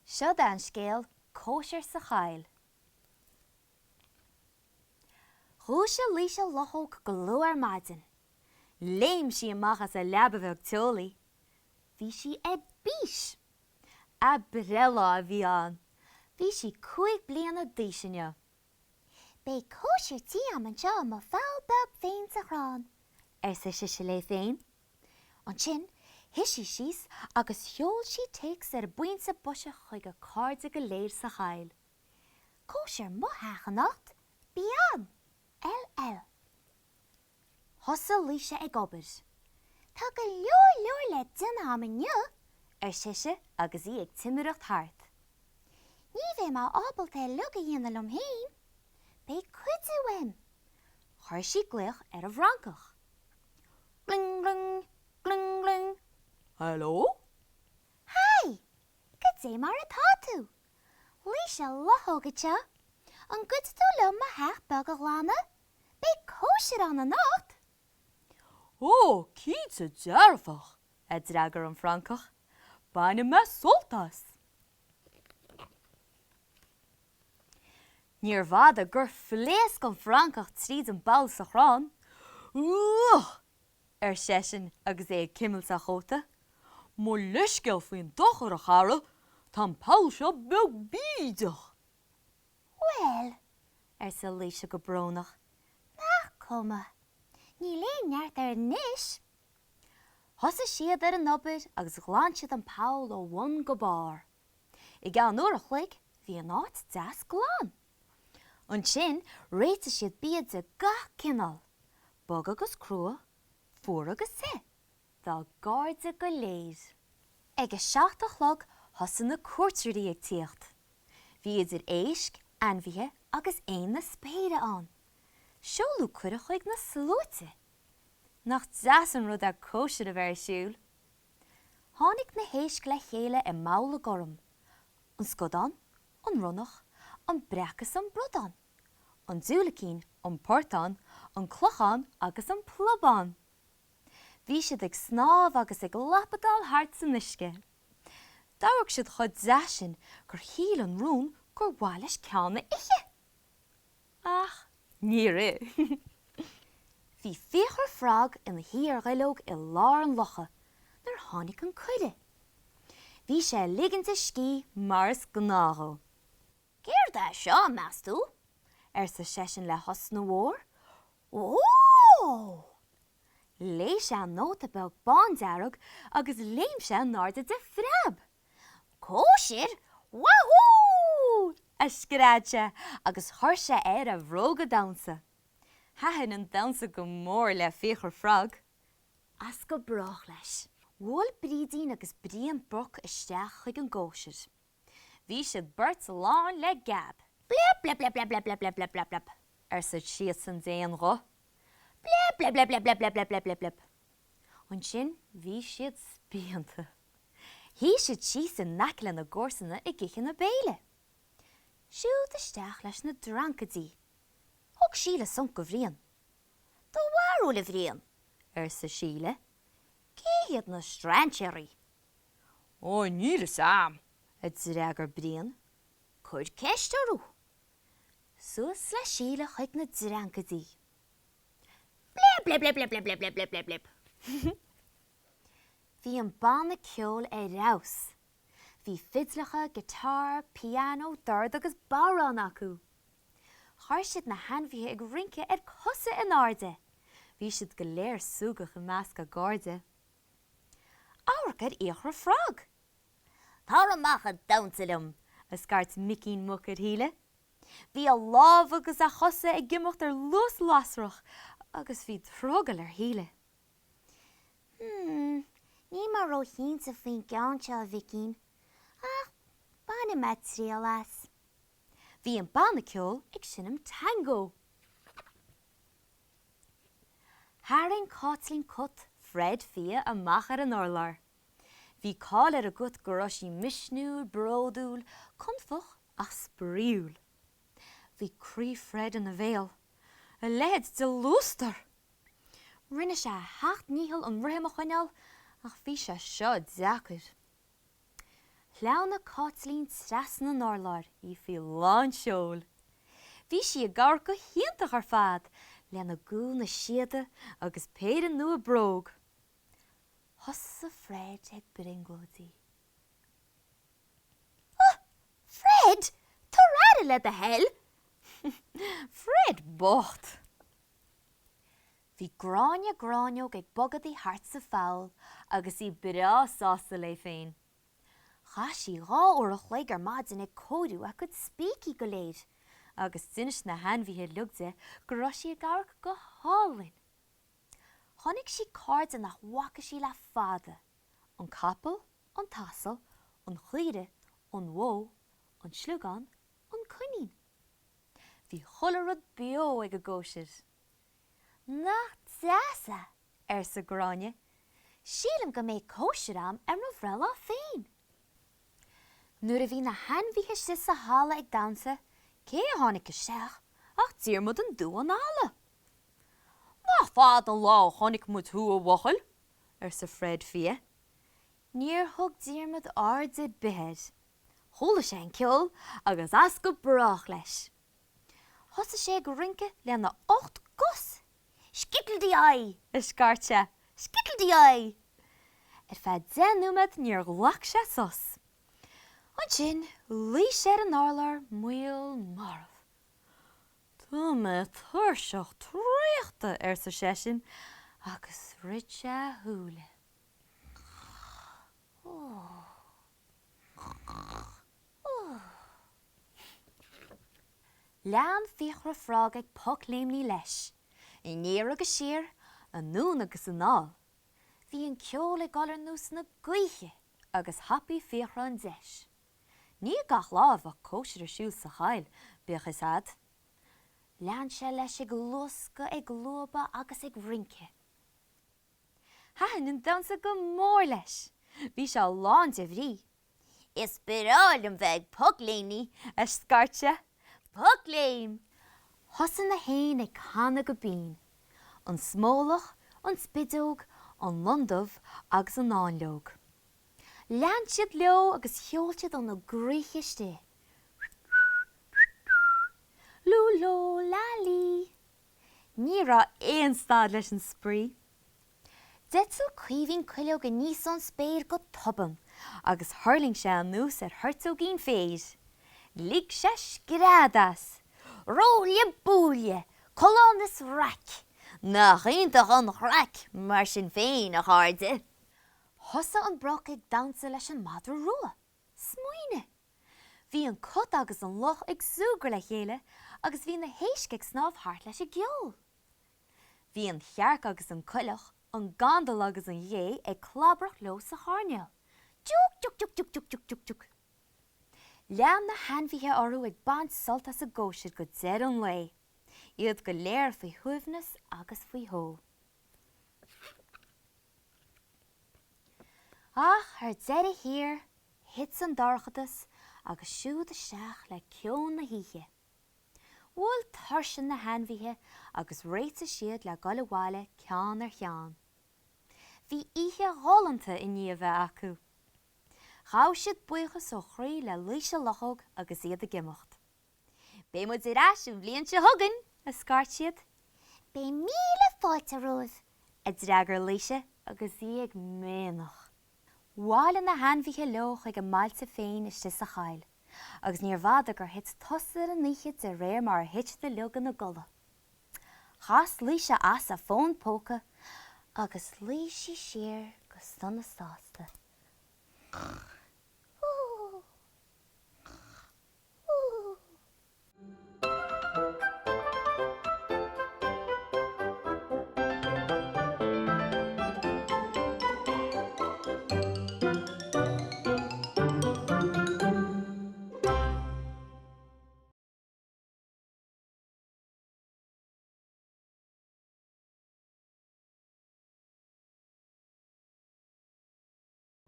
Seod é an scéal Cóisir sa Choill. Dhúisigh Laoise Luchóg go luath ar maidin. Léim sí amach as a leaba bheag teolaí. Bhí sí ar bís! A breithlá a bhí ann. Bhí sí 5 bliana d'aois inniu. Beidh cóisir tí a'm anseo i mo pholl beag féin sa chrann, arsa sise léi féin. Ansin, shuigh sí síos agus sheol sí téacs ar an bpointe boise chuig a cairde go léir sa choill. Cóisir mo theach anocht, bí ann! LL. Thosaigh Laoise ag obair. Tá go leor leor le déanamh a'm inniu, ar sise agus í ag timireacht thart. Ní bheidh mé ábalta é uilig a dhéanamh liom féin. Beidh cuidiú uaim. Chuir sí glaoch ar an bhFrancach. Gling gling, gling gling. Hello? Haigh! Goidé mar atá tú? Laoise Luchóg anseo. An gcuideoidh tú liom mo theach beag a ghlanadh? Beidh cóisir ann anocht! Ó, cinnte dearfach, a d'fhreagair an Francach. Bainfidh mé sult as! Níorbh fhada gur phléasc an Francach tríd an bpoll sa chrann. Ugh! ar seisean agus é ag cuimilt a chóta. Mo leithscéal faoin dochar, a chara, tá an poll seo beag bídeach! Bhuel, arsa Laoise go brónach, nach cuma. Níl aon neart air anois. Thosaigh siad ar an obair agus ghlan siad an poll ó bhun go barr. I gceann uair a chloig bhí an áit deas glan. Ansin réitigh siad bia de gach cineál, bog agus crua, fuar agus te, dá gcairde go léir. Ag a 7 a chlog thosaigh na cuairteoirí ag tíocht. Bhí idir éisc, ainmhithe agus éin na spéire ann. Seoladh cuireadh chuig na sluaite. Nach deas an rud é cóisir a bheith ar siúl! Tháinig na héisc le chéile i mbabhla gorm, an scadán, an ronnach, an breac is an bradán, an diúilicín, an portán, an clochán agus an plobán. Bhí siad ag snámh agus ag lapadáil thart san uisce. D'amharc siad chomh deas sin gur shíl an rón gur mhaith leis ceann a ithe. Ach níor ith. Bhí Fiachra Frog ina shuí ar dhuilleog i lár an locha nuair tháinig an cuireadh. Bhí sé ag ligint a scíth mar is gnáth dhó. Céard é seo, meas tú? arsa seisean le hosna mhór. Ó! Léigh sé an nóta beag bándearg agus léim sé in airde de phreab. Cóisir? Wahoo! a scread sé agus chuir sé air a bhróga damhsa. Thaitin an damhsa go mór le Fiachra Frog. As go brách leis. Bhuail Brídín agus Brian Broc isteach chuig an gcóisir. Bhí siad beirt lán le geab. Blib-blib-blib-blib-blib-blib-blib-blib, arsa siadsan d'aon ghuth. Blib-blib-blib-blib-blib-blib-blib-blib. Ansin bhí siad spíonta. Shuigh siad síos in aice lena gcomharsana ag ithe na béile. Siúd isteach leis na dreancaidí. Thug Síle sonc do Bhrian. Do bharúil, a Bhriain, arsa Síle, cé hiad na strainséirí? Ó, níl fhios a'm, a d'fhreagair Brian. Cuir ceist orthu. Suas le Síle chuig na dreancaidí. Blib-blib-blib-blib-blib-blib-blib-blib. Bhí an banna ceoil ar fheabhas. Bhí fidleacha, guitar, pianó, dord agus bodhrán acu. Chuir siad na hainmhithe ag rince ar cosa in airde. Bhí siad go léir súgach i measc a gcairde. Amharc ar Fhiachra Frog! Tar amach ag damhsa liom! a scairt Micín Muc ar Shíle. Bhí a lámha agus a chosa ag imeacht ar luas lasrach agus bhí drogall ar Shíle. Hmm, níl mé róchinnte faoin gceann seo, a Mhicín, ach bainfidh mé triail as. Bhí an banna ceoil ag seinm tangó. Tharraing Cáitlín Cut Fred Fia amach ar an urlár. Bhí cáil ar an gcut go raibh sí misniúil, bródúil, confach ach spraíúil. Bhí croí Fred ina bhéal. A leithéid de lústar! Rinne sé a sheacht ndícheall an rithim a choinneáil ach bhí sé seo deacair. Shleamhnaigh Cáitlín trasna an urláir, í faoi lán seoil. Bhí sí ag amharc go hiontach ar fad lena gúna síoda agus péire nua bróg. Thosaigh Fred ag brionglóidí. Ó, Fred! Tabhair aire le do thoil! Fred bocht! Bhí Gráinne Gráinneog ag bogadaí thart sa pholl agus í breá sásta léi féin. Chaith sí 2 uair a chloig ar maidin ag cóiriú a cuid spící go léir agus d'inis na hainmhithe uilig di go raibh sí ag amharc go hálainn. Chonaic sí cairde nach bhfaca sí le fada, an capall, an t-asal, an chaoire, an bhó, an sliogán, an coinín. Bhí chuile rud beo ag an gcóisir. Nach deas é? arsa Gráinne. Sílim go mbeidh cóisir a'm ar mo bhreithlá féin. Nuair a bhí na hainmhithe istigh sa halla ag damhsa, cé a tháinig isteach ach Diarmuid an Damhán Alla. Nach fada an lá ó chonaic muid thú, a bhuachaill? arsa Fred Fia. Níor thug Diarmuid aird ar bith air. Chuala sé an ceol agus as go brách leis. Thosaigh sé ag rince lena 8 gcos. Scittle-dee-eye! a scairt sé. Scittle-dee-eye! Ar feadh 10 nóiméad níor ghlac sé sos. Ansin luigh sé ar an urlár maol marbh. Tá mé tuirseach traochta, arsa seisean agus dhruid sé a shúile. Lean Fiachra Frog ag pocléimní leis, aniar agus siar, anonn agus anall. Bhí an ceol ag dul ar nós na gaoithe agus thapaigh Fiachra an deis. Ní gach lá a bheadh cóisir ar siúl sa choill, bíodh fhios a'd. Lean sé leis ag luascadh, ag lúbadh agus ag rince. Thaitin an damhsa go mór leis. Bhí sé lán de bhrí. Is breá liom bheith ag pocléimní, a scairt sé. Pocléim! Thosaigh na héin ag canadh go binn. An smólach, an spideog, an londubh agus an fháinleog. Lean siad leo agus cheol siad óna gcroíthe istigh. Lú ló lá lí. Ní raibh aon stad leis an spraoi. D'eitil Caoimhín Cuileog aníos ón spéir go tobann agus thuirling sé anuas ar thoirteoigín féir. Lig sé scread as. Róille búille! Coileán is raic! Nach iontach an chraic, mar sin féin, a chairde! Thosaigh an broc ag damhsa leis an madra rua. Smaoinigh! Bhí an cat agus an luch ag súgradh le chéile agus bhí na héisc ag snámh thart leis an gceol. Bhí an chearc agus an coileach, an gandal agus an ghé ag clabrach leo sa choirnéal. Tiúc-tiúc-tiúc-tiúc-tiúc-tiúc-tiúc! Lean na hainmhithe orthu ag baint sult as an gcóisir go deireadh an lae, iad go léir faoi shuaimhneas agus faoi shó. Ach ar deireadh thiar, thit an dorchadas agus siúd isteach le ceo na hoíche. Bhuail tuirse na hainmhithe agus réitigh siad le dul abhaile ceann ar cheann. Bhí oíche ghalánta i ndiaidh a bheith acu. Ghabh siad buíochas ó chroí le Laoise Luchóg agus iad ag imeacht. Beidh muid ar ais an bhliain seo chugainn! a scairt siad. Beidh míle fáilte romhaibh! a d'fhreagair Laoise agus í ag méanach. Bhailigh na hainmhithe leo chuig a mbailte féin istigh sa choill, agus níorbh fhada gur thit tost ar an oíche de réir mar a thit siad uilig ina gcodladh. Chas Laoise as a fón póca agus luigh sí siar go sona sásta.